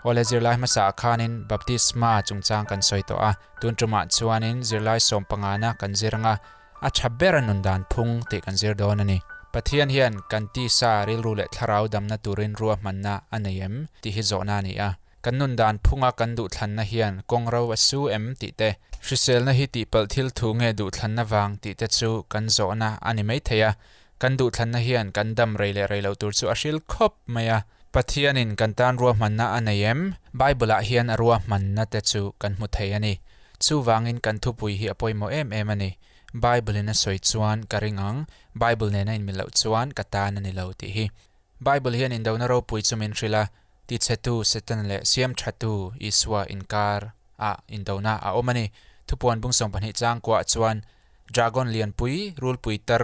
Awle zirlai hmasa ah khanin baptisma chungchang kan sawi tawh a, tun tumah chuanin zirlai sawmpangana kan zir anga a tha ber a nun dan phung tih kan zir dawn a ni. Pathian hian kan tisa rilru leh thlarau damna turin ruahmanna a nei em tih hi zawhna a ni a. Kan nun dan phunga kan duhthlanna hian kawng ro a su em tih te, hriselna hi tihpalh thil thu nge duhthlanna vang tih te chu kan zawhna a ni maithei a. Kan duhthlanna hian kan dam rei leh rei loh tur chu a hril khawp mai a. Pathianin kan tan ruahmanna a nei em? Bible-ah hian a ruahmanna te chu kan hmu thei a ni. Chuvangin kan thupui hi a pawimawh em em a ni. Bible-in a sawi chuan ka ring ang, Bible nena inmil loh chuan ka tan a ni lo tih hi. Bible hian indona ropui chu min hrilh a, tichhetu Satan leh siamthatu Isua inkar ah indona a awm a ni. Thupuan bung 12 changkuah chuan Dragon lianpui, rulpui tar,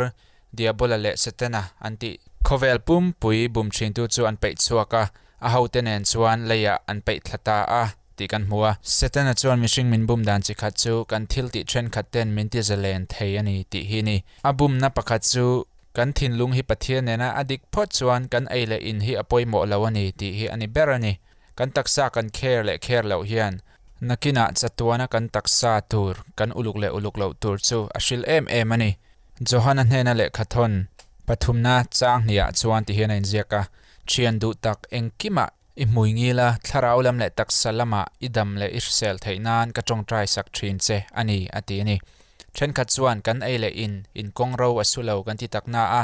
Diabola leh Setana an tih. Khawvel pumpui bum thintu chu an peih chhuak a, a hote nen chuan leiah an peih thla ta a tih kan hmu a. Setana chuan mihring min bum dan chi khat chu kan thil tih thenkhat ten min ti zalen thei a ni tih hi ni. A bumna pakhat chu kan thinlung hi Pathian nena a dik phawt chuan kan ei leh in hi a pawimawh lo a ni tih hi a ni ber a ni. Kan taksa kan kher leh kher loh hian nakinah chatuana kan taksa tur kan uluk leh uluk loh tur chu a hril em em a ni. Johana hnena lehkha thawn pathumna chang hniah chuan ti hian a inziak a, Thian duh tak engkimah i hmui ngil a, thlarau lam leh taksa lamah i dam leh i hrisel theih nan ka tawngtai sak thin che a ni, a ti a ni. Thenkhat chuan kan ei leh in inkawng ro a su lo kan ti tak na a,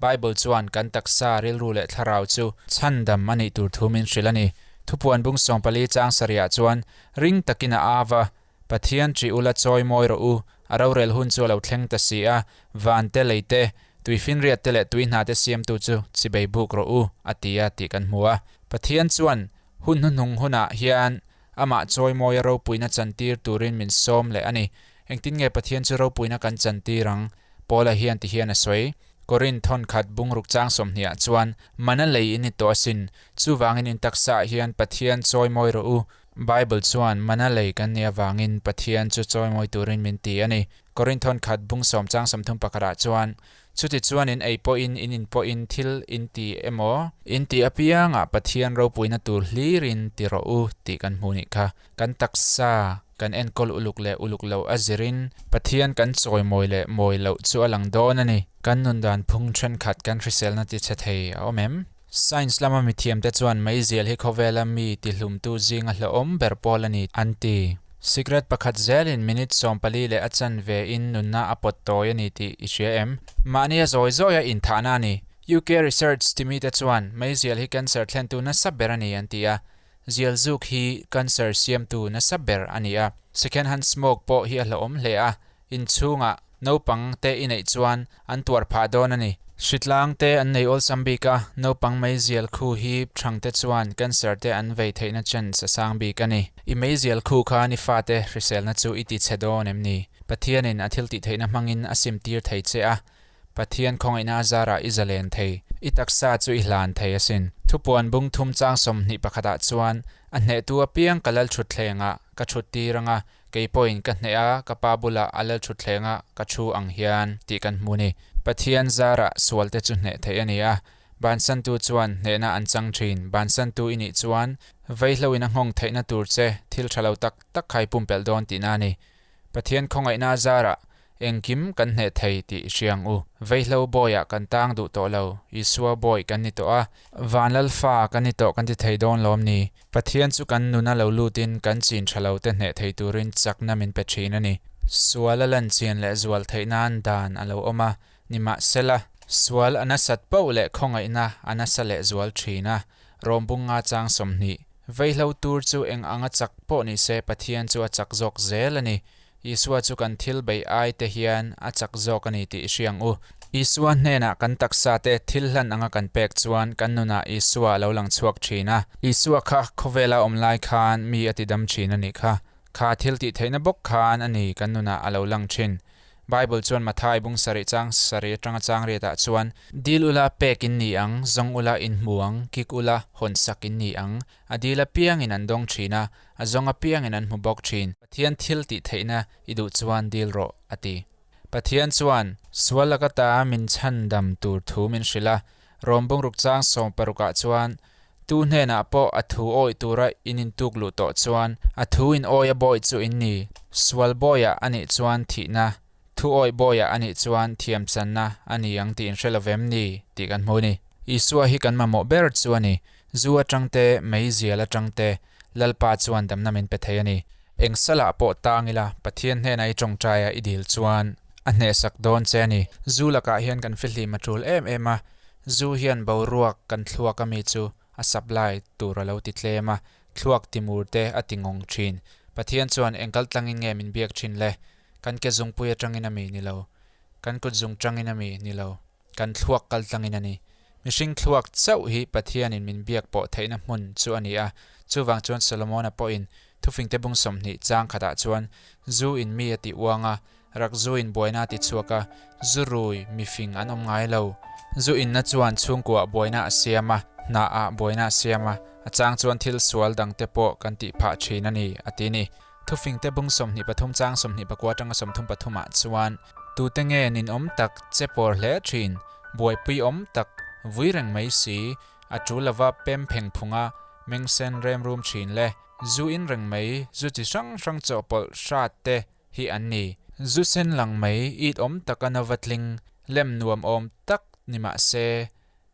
Bible chuan kan taksa, rilru leh thlarau chu chhandam a nih tur thu min hrilh a ni. Thupuan bung 14 chang sarihah chuan, Ring takin a av a, Pathian ṭih ula chawi mawi rawh u, a rorel hun chu a lo thleng ta si a, van te, lei te, tui finriat te leh tui hna te siamtu chu chibei buk rawh u, a ti a tih kan hmu a. Pathian chuan hun hnuhnung hunah hian amah chawi mawia ropuina chantir turin min sawm leh a ni. Engtin nge Pathian chu ropuina kan chantir ang? Paula hian ti hian a sawi. Korinth thawn khat bungruk chang 20 ah chuan, Mana lei in ni tawh asin, chuvangin in taksaah hian Pathian chawi mawi rawh u. Bible chuan mana lei kan nih avangin Pathian chu chawi mawi turin min ti a ni. Korinth thawn khat bung 10 chang 31 ah chuan, Chuti chuan in ei pawhin in in pawhin thil in ti emaw, in ti apiangah Pathian ropuina tur hlirin ti rawh u tih kan hmu nih kha. Kan taksa kan enkawl uluk leh uluk loh a zirin Pathian kan chawimawi leh mawi loh chu a lang dawn a ni. Kan nun dan phung thenkhat kan hriselna ti chhe thei a awm em? Science lama mithiamte chuan meizial hi khawvela mi tihlumtu zinga hlauhawm ber pawl a ni an ti. Cigarette pakhat zelin minute 14 leh a chanve in nunna a pawt tawi a ni tih i hria em? Mahni a zawi zawi a inthahna a ni. UK research timite chuan meizial hi cancer thlentu nasa ber a ni an ti a. Zialzuk hi cancer siamtu nasa ber a ni a, second hand smoke pawh hi a hlauhawm hle a, inchhungah naupang te i neih chuan an tuar phah dawn a ni. Hritlang te an nei awlsam bik a, naupang meizial khu hi thang te chuan cancer te an vei theihna chance a sang bik a ni. I meizial khu khan i fate hriselna chu i ti chhe dawn em ni? Pathianin a thil tih theihna hmangin a simtir thei che a, Pathian khawngaihna a zarah i zalen thei, i taksa chu i hlan thei asin. Thupuan bung thum chang 21 ah chuan, A hnehtu apiang ka lal thutthlengah ka thut tir anga, kei pawhin ka hneh a, ka pa bulah a lal thutthlengah ka thu ang hian, tih kan hmu ni. Pathian zarah sualte chu hneh theih a ni a, bansantu chuan hnehna an chang thin. Bansantu i nih chuan, vaihloin a nghawng theihna tur che thil tha lo tak tak kha i pumpelh dawn tihna a ni. Pathian khawngaihna a zarah engkim kan hneh thei tih i hria ang u. Veihlo bawiah kan tang duh tawh lo, Isua bawi kan ni tawh a, Vanlal fa kan ni tawh kan ti thei dawn lawm ni? Pathian chu kan nuna lo lutin kan chin tha lo te hneh thei turin chakna min pe thin a ni. Sual a lan chian leh zual theih nan dan a lo awm a, nimahsela, sual a nasat poh leh khawngaihna a nasa leh zual thin a, Rawmbung nga chang 20. Veihlo tur chu eng anga chak pawh ni se Pathian chu a chak zawk zel a ni. Isua chu kan thil bei ai te hian a chak zawk a ni tih i hria ang u. Isua hnenah kan taksa te thil hlan anga kan pek chuan kan nunah Isua a lo lang chhuak thin a. Isua kha khawvela awm lai khan mi a ti dam thin a nih kha. Kha thil tih theihna bawk khan a ni kan nunah a lo lang thin. Bible chuan Mathai bung sarih chang sarih atanga chang riatah chuan, Dil ula pek in ni ang, zawng ula in hmu ang, kik ula hawn sak in ni ang. A dil apiangin an dawng thin a, a zawng apiangin an hmu bawk thin. Pathian thil tih theihna i duh chuan dil rawh, a ti. Pathian chuan sual laka ta min chhandam tur thu min hrilh a, Rom bungruk chang 16 ah chuan, Tu hnenah pawh a thu awih tura in intuk luh tawh chuan a thu in awih a bawi chu in ni. Sual bawiah a nih chuan thihna, thu awih bawiah a nih chuan thiamchanna a ni ang tih in hre lo vem ni tih kan hmu a ni. Isua hi kan mamawh ber chu a ni. Zu atang te, meizial atang te Lalpa chuan damna min pe thei a ni. Eng salah pawh tang ila Pathian hnena i tawngtaia i dil chuan a hnehsak dawn che a ni. Zu lakah hian kan fihlim a tul em em a, zu hian boruak kan thluak ami chu a supply tur a lo ti tlem a, thluak timur te a ti ngawng thin. Pathian chuan eng kal tlangin nge min biak thin le? Kan ke zungpui atangin ami ni lo. Kan kut zung tangin ami ni lo. Kan thluak kal tlangin a ni. Mihring thluak chauh hi Pathianin min biak pawh theihna hmun chu a ni a. Chuvang chuan Solomona pawhin thufingte bung 20 chang khatah chuan zu in mi a ti uang a, rak zu in buaina a ti chhuak a, zu rui mi fing an awm ngai lo. Zu inna chuan chhungkuah buaina a siam a, hnahah buaina a siam a, a chang chuan thil sual dangte pawh kan tih phah thin a ni, a ti ni. Thufingte bung 23 chang 24 atanga 33 ah chuan tute nge ninawm tak che pawr hle thin, buaipui awm tak vui reng mai si, a tul lova pem pheng phunga mengsen rem rum thin le, zu in reng mai, zu chi hrang hrang chawhpawlh hrat te hi an ni. Zu sen lang mai it awm taka nova tling, lem nuam awm tak ni mah se,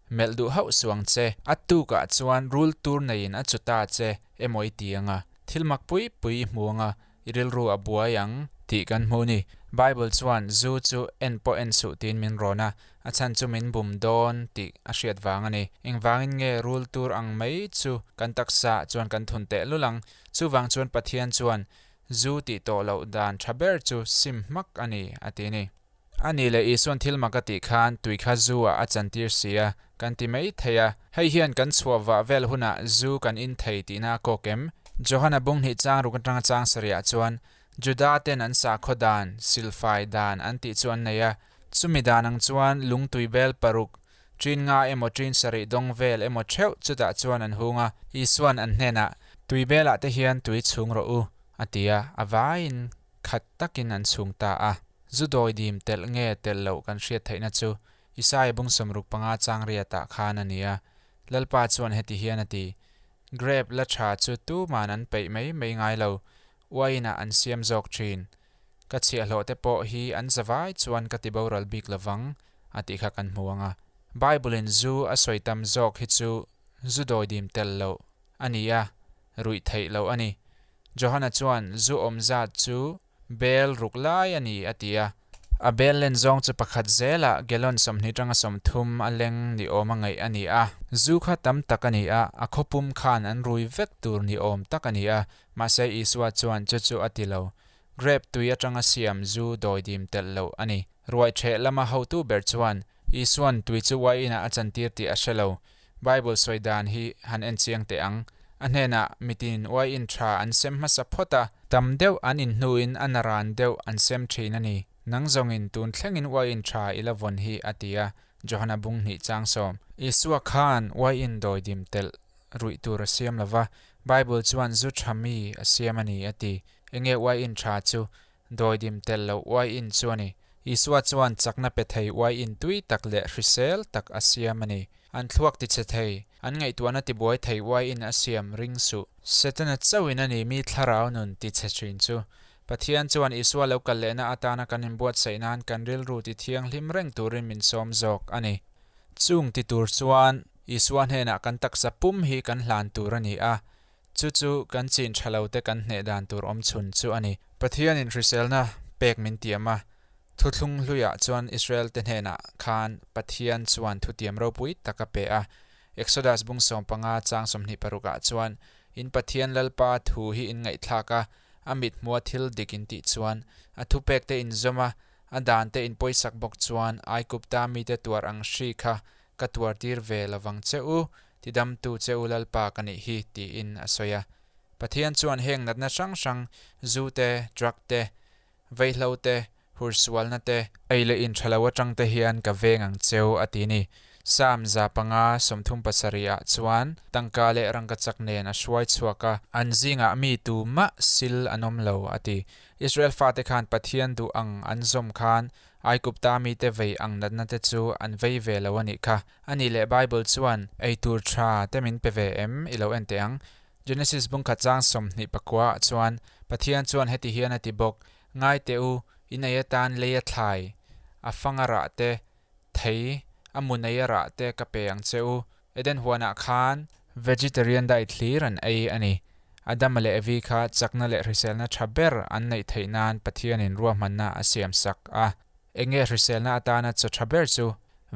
melh duh hauh suang che, a tukah chuan rul tur neiin a chu ta che emaw i ti anga, thil mak pui pui i hmu anga, i rilru a buai ang tih kan hmu ni. Bible chuan zu chu en pawh en suh tiin min rawn a, a chhan chu min bum dawn tih a hriat vang a ni. Engvangin nge rul tur ang mai chu kan taksa chuan kan thun teh lul ang? Chuvang chuan Pathian chuan zu tih tawh loh dan tha ber chu sim hmak a ni, a ti ni. A nih leh Isuan thil mak a tih khan tui kha zu ah a chantir si a, kan ti mai thei a. Hei hian kan chhuah vah vel hunah zu kan in thei tihna a kawk em? Johana bung hnih chang ruk atanga chang sarih ah chuan Juda ten an sakhaw dan, silfai dan an tih chu an nei a. Chumi dan ang chuan lungtui bel paruk, ṭin nga emaw ṭin sarih dawng vel emaw ṭheuh chutah chuan an hung a. Isuan an hnenah, Tui belah te hian tui chhung rawh u, a ti a, a vaiin khat takin an chhung ta a. Zu dawi dim telh nge telh loh kan hriat theihna chu Isaiah bung 65 chang riatah khan a ni a. Lalpa chuan heti hian a ti, Grape la tha chu tuman an peih mai mai ngai lo, uainah an siam zawk thin. Ka chhiahhlawh te pawh hi an zavai chuan ka ti boral bik lovang, a tih kha kan hmu ang a. Bible-in zu a sawi tam zawk hi chu zu dawi dim telh loh a ni a, ruih theih loh a ni. Johana chuan zu awm zat chu Bel ruk lai a ni, a ti a. A bel len zawng chu pakhat zelah gallon 20 tanga 30 a leng ni awm a ngaih a ni a. Zu kha tam tak a ni a, a khawpum khan an rui vek tur ni awm tak a ni a, mahse Isua chuan chu chu a ti lo. Grape tui atanga siam zu dawidim telh loh a ni. Ruaiṭheh lama hotu ber chuan Isua'n tui chu uaiinah a chantir tih a hre lo. Bible sawi dan hi han en chiang teh ang. A hnenah mitin uaiin tha an sem hmasa phawt a, tam deuh an in hnuin a naran deuh an sem thin a ni. Nang zawngin tun thlengin uaiin tha i la vawn hi, a ti a, Johana bung hnih chang sawm. Isua khan uaiin dawidim telh ruih tur a siam lo va, Bible chuan zu tha mi a siam a ni, a ti. Enge uaiin tha chu? Dawidim telh loh uaiin chu a ni. Isua chuan chakna pe thei uaiin tui tak leh hrisel tak a siam a ni. An thluak tichhe thei, an ngaihtuahna tibuai thei uaiin a siam ring suh. Setana chauhin a ni mi thlarau nun tichhe thin chu. Pathian chuan Isua lo kal lehna atana kan inbuatsaih nan kan rilru ti thianghlim reng turin min sawm zawk a ni. Chung ti tur chuan Isua hnenah kan taksa pum hi kan hlan tur a ni a, Chu chu kan chin tha lo te kan hneh dan tur awm chhun chu a ni. Pathianin hriselna pek min tiam a, thuthlung hluiah chuan Israel te hnenah khan Pathian chuan thutiam ropui tak a pe a. Exodus bung 15 chang 26 ah chuan, In Pathian Lalpa thu hi in ngaihthlak a, a mithmua thil dik in tih chuan, a thupek te in zawm a, a dan te in pawisak bawk chuan Aigupta mite tuar ang hri kha ka tuar tir ve lovang che u, Tidamtu che u Lalpa ka nih hi, tiin a sawi a. Pathian chuan heng natna hrang hrang, zu te, drug te, veihlo te, hursualna te, ei leh in tha lo atang te hian ka veng ang cheu a ti ni. Psalm 500 37 ah chuan tangka leh rangkachak nen a hruai chhuak a, an zingah mi tu mah sil an awm lo a ti. Israel fate khan Pathian duh ang an zawm khan Aigupta mite vei ang natna te chu an vei ve lo a nih kha. A nih leh Bible chuan eitur tha te min pe ve em i lo en teh ang. Genesis bungkhat chang 29 ah chuan Pathian chuan heti hian a ti bawk, Ngai teh u, in ei atan lei a thlai, a fang a rah te, thei, a mu nei a rah te ka pe ang che u. Eden huanah khan vegetarian diet hlir an ei a ni. Adama leh Evi kha chakna leh hriselna tha ber an neih theih nan Pathianin ruahmanna a siam sak a. Enge hriselna atana chaw tha ber chu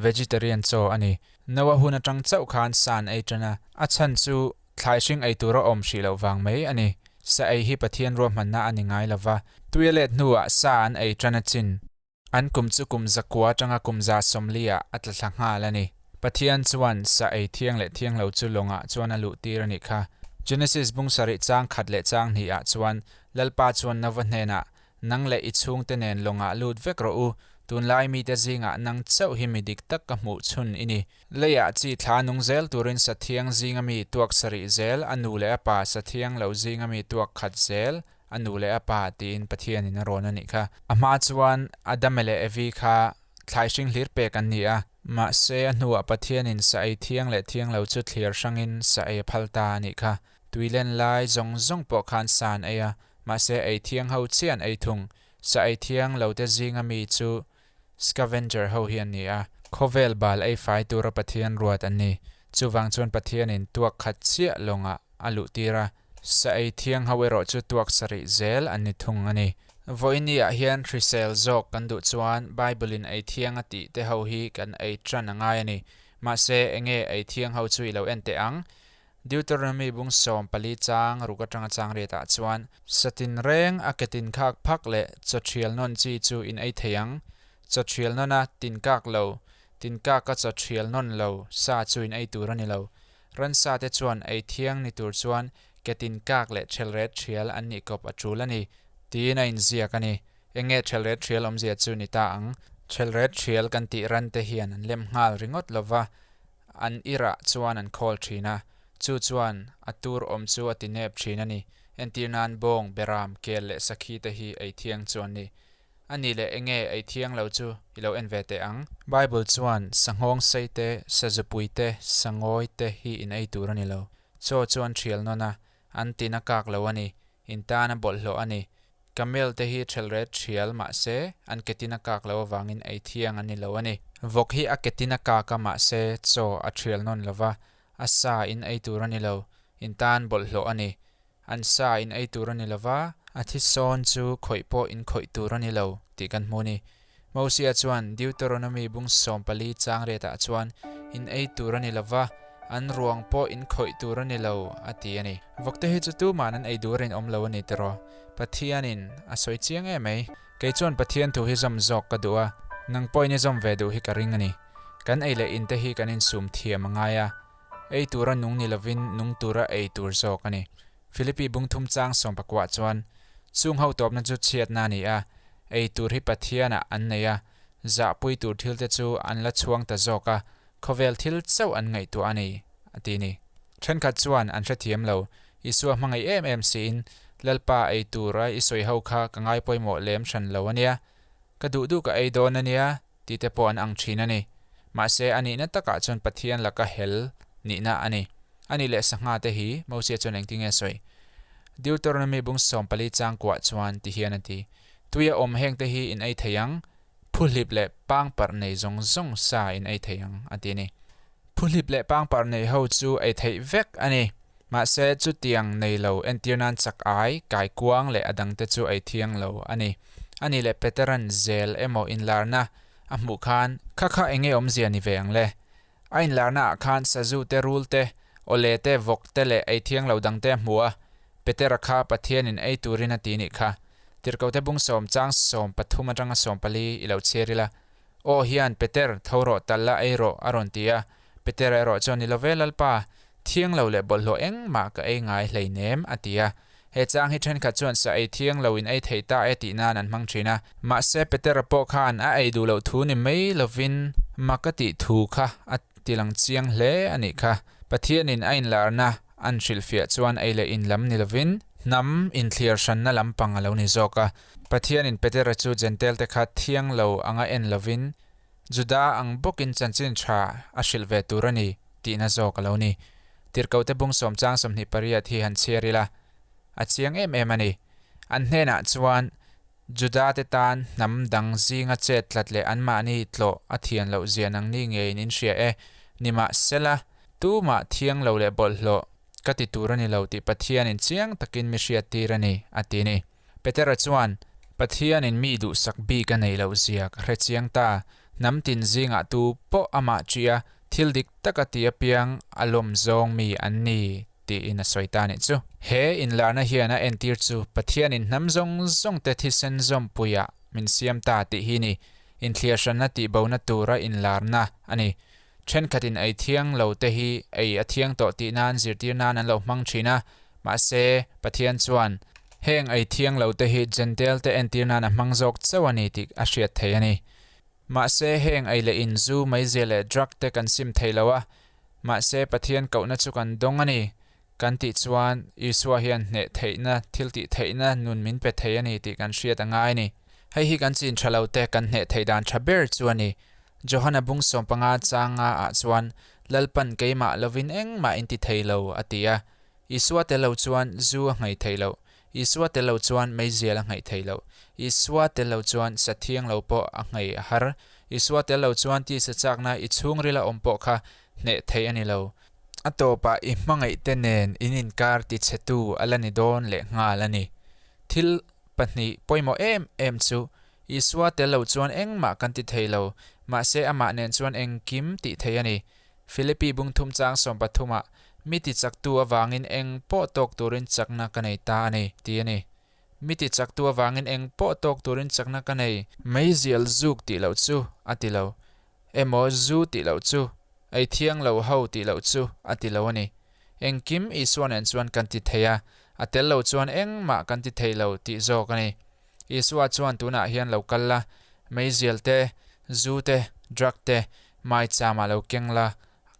vegetarian chaw a ni. Noah hun atang chauh khan sa an ei tan a, a chhan chu thlai hring ei tur a awm hrih loh vang mai a ni. Sa ei hi Pathian ruahmanna a ni ngai lova, tui a let hnuah sa an ei tan a chin. An kum chu kum 900 atanga kum 140 ah a tla thla nghal a ni. Pathian chuan sa ei thiang leh thiang lo chu lawngah chuan a luh tir a nih kha. Genesis bung sarih chang khat leh chang hnih ah chuan Lalpa chuan Nova hnenah, Nang leh i chhungte nen lawngah lut vek rawh u, tunlai mite zingah nang chauh hi mi dik tak ka hmuh chhun i ni. Leiah chi thla nung zel turin sa thiang zinga mi tuak sarih zel, a nu leh a pa sa thiang lo zinga mi tuak khat zel, A nu leh a pa tiin Pathianin a rawn a nih kha. A hma chuan Adama leh Evi kha thlai hring hlir pek an ni a. Mahse, a hnuah Pathianin sa ei thiang leh thiang lo chu thlir hrangin sa ei a phal ta a nih kha. Tui len lai zawng zawng pawh khan sa an ei a, mahse ei thiang ho chiah an ei thung. Sa ei thiang lo te zinga mi chu scavenger ho hi an ni a. Khawvel bal ei fai tura Pathian ruat an ni. Chuvang chuan Pathianin tuak khat chiah lawngah a luh tir a. Sa ei thiang ho erawh chu tuak sarih zel an ni thung a ni. Vawiini-ah hian hrisel zawk kan duh chuan Bible-in ei thiang a tih te ho hi kan ei tan a ngai a ni. Mahse, enge ei thiang ho chu i lo en teh ang? Deuteronomy bung 14 chang ruk atanga chang riatah chuan, Satin reng a ke tin khak phak leh chaw thial nawn chi chu in ei thei ang. Chaw thial nawn a tin kak lo, tin kak a chaw thial nawn lo sa chu in ei tur a ni lo. Ransa te chuan ei thiang ni tur chuan ke tin kak leh thelret thial an nih kawp a tul a ni, tiin a inziak a ni. Enge thelret thial awmzia chu ni ta ang? Thelret thial kan tih ran te hian an lem nghal ringawt lova, an irah chuan an khawl thin a, chu chuan a tur awm chu a ti nep thin a ni. Entir nan bawng, beram, kel leh sakhi te hi ei thiang chu an ni. A nih leh enge ei thiang lo chu i lo en ve teh ang. Bible chuan sanghawng sei te, sazupui te, sangawi te hi in ei tur a ni lo. Chaw chu an thial nawn a, an tin a kak lo a ni, in tan a bawlhhlawh a ni. Camel te hi thelret thial mahse an ke tin a kak lo avangin ei thiang an ni lo a ni. Vawk hi a ke tin a kak a mahse chaw a thial nawn lo va, a sa in ei tur a ni lo, in tan bawlhhlawh a ni. An sa in ei tur a ni lo va, a thi sawn chu khawih pawh in khawih tur a ni lo tih kan hmu a ni. Mosia chuan Deuteronomy bung 14 chang riatah chuan in ei tur a ni lo va, an ruang pawh in khawih tur a ni lo a ti a ni. Vawkte hi chu tuman an ei dur in awm lo a ni tiraw? Pathianin a sawi chiang em mai. Kei chuan Pathian thu hi zawm zawk ka duh a, nang pawhin i zawm ve duh hi ka ring a ni. Kan ei leh inte hi kan insum thiam a ngai a. Ei tura nung ni lovin nung tura ei tur zawk a ni. Philippi bung thum chang 19 chuan, Chung ho tawpna chu chhiatna a ni a, ei tur hi Pathianah an nei a, zahpui tur thilte chu an la chhuang ta zawk a, khawvel thil chauh an ngaihtuah a ni, a ti ni. Thenkhat chuan an hrethiam lo, Isua hmangaih em em siin, Lalpa ei tura i sawi ho kha ka ngai pawimawh lem hran lo a nia, ka duh duh ka ei dawn a nia, tih te pawh an ang thin a ni. Mahse, a nihna takah chuan Pathian laka hel nihna a ni. A nih leh sangha te hi Mosia chuan engtin nge sawi? Deuteronomy bung 14 chang kuah chuan ti hian a ti, Tuia awm heng te hi in ei thei ang, phuhlip leh pangparh nei zawng zawng sa in ei thei ang, a ti a ni. Phuhlip leh pangparh nei ho chu ei theih vek a ni. Mahse, chutiang nei lo entir nan chak ai, kaikuang leh a dangte chu ei thiang lo a ni. A nih leh Petera'n zel emaw inlarna a hmuh khan, Kha kha enge awmzia ni ve ang le? A inlarna ah khan sazu te, rul te, awle te, vawk te leh ei thiang lo dangte a hmu a, Petera kha Pathianin ei turin a ti nih kha. Tirhkote bung sawm chang 13 atanga 14 i lo chhiar ila. Aw hian, Peter, tho rawh, tal la, ei rawh, a rawn ti a. Petera erawh chuan, Ni lo ve Lalpa, thiang lo leh bawlhhlawh engmah ka ei ngai hleinem, a ti a. He chang hi thenkhat chuan sa ei thiang lo in ei thei ta e tih nan an hmang thin a. Mahse Petera pawh khan a ei duh loh thu ni mai lovin mak a tih thu kha a tilang chiang hle a nih kha. Pathianin a inlarna an hrilhfiah chuan ei leh in lam ni lovin, hnam inthliar hranna lampang a lo ni zawk a. Pathianin Petera chu Jentail-te kha thiang lo anga en lovin, Juda ang bawkin chanchin tha a hrilh ve tur a ni tihna zawk a lo ni. Tirhkohte bung sawm chang 28 hi han chhiar ila, a chiang em em a ni. An hnenah chuan Juda-te tan hnam dang zinga chet tlat leh anmahni tlawh a thian loh zia nangni ngeiin in hria e. Nimahsela, tumah thiang lo leh bawlhhlawh ka ti tur a ni lo tih Pathianin chiang takin mi hriattir a ni, a ti ni. Petera chuan, Pathianin mi duhsak bik a nei loh zia ka hre chiang ta, hnam tin zingah tu pawh amah ṭih a, thil dik taka ti apiang a lawm zawng mi an ni, tiin a sawi ta nih chu. He inlarna hian a entir chu Pathianin hnam zawng zawngte thisen zawmpuiah min siam ta tih hi ni. Inthliarhranna tihbona tura inlarna a ni. Thenkhatin ei thiang lo te hi ei a thiang tawh tih nan zirtir nan an lo hmang thin a, mahse Pathian chuan heng ei thiang lo te hi Jentail te entir nan a hmang zawk chauh a ni tih a hriat theih a ni. Mahse heng ei leh in zu, meizia leh drug te kan sim thei lo a, Mahse, Pathian kohna chu kan dawng a ni. Kan tih chuan Isua hian hneh theihna, thil tih theihna nun min pe thei a ni tih kan hriat a ngai a ni. Hei hi kan chin tha lo te kan hneh theih dan tha ber chu a ni. Johana bung 15 changa ah chuan, Lalpan keimah lovin engmah in ti thei lo, a ti a. Isua tel lo chuan zu a nghaih theih loh. Isua tel lo chuan meizial a nghaih theih loh. Isua tel lo chuan sa thiang lo pawh a nghaih a har. Isua tel lo chuan tisa chakna i chhungrila awm pawh kha hneh theih a ni lo. A tawpah i hmangaihte nen in inkar tichhetu a la ni dawn leh nghal a ni. Thil pahnih pawimawh em em chu, Isua tel lo chuan engmah kan ti thei lo, mahse amah nen chuan engkim tih theih a ni. Philippi bungthum chang 13 ah, Mi tichaktu avangin eng pawh tawk turin chakna ka nei ta a ni, ti a ni. Mi tichaktu avangin eng pawh tawk turin chakna ka nei. Meizial zuk tih loh chu a ti lo. Emaw zu tih loh chu, ei thiang lo ho tih loh chu a ti lo a ni. Engkim Isua nen chuan kan ti thei a, a tel lo chuan engmah kan ti thei lo tih zawk a ni. Isua chuan tunah hian lo kal la, meizial te, zu te, drug te, maicham ah lo keng la,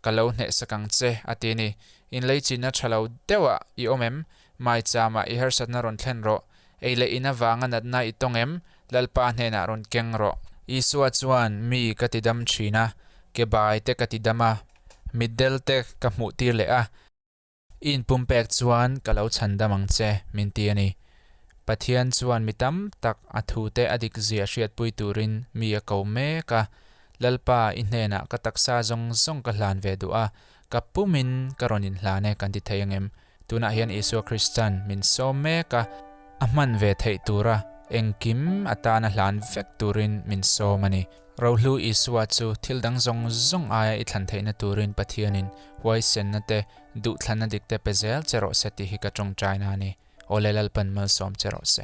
Ka lo hnehsak ang che, a ti ni. Inleichinna tha lo deuhah i awm em? Maichama i harsatna rawn thlen rawh. Ei leh in avanga natna i tawng em? Lalpa hnenah rawn keng rawh. Isua chuan, Mi ka ti dam thin a, ke bai te ka ti dam a, mitdel te ka hmuh tir leh a. I inpumpek chuan ka lo chhan dam ang che, min ti a ni. Pathian chuan mi tam tak a thute a dik zia hriatpui turin mi a ko mek a. Lalpa, i hnenah ka taksa zawng zawng ka hlan ve duh a, ka pumin ka rawn inhlan e kan ti thei angem? Tunah hian Isua Kristan min sawm mek a, a hman ve theih tura engkim atana hlan vek turin min sawm a ni. Rohlu Isua chu thil dang zawng zawng aia i thlan theihna turin Pathianin huaisenna te, duhthlanna dik te pe zel che rawh se tih hi ka tawngtaina a ni. Awle Lalpan malsawm che rawh se.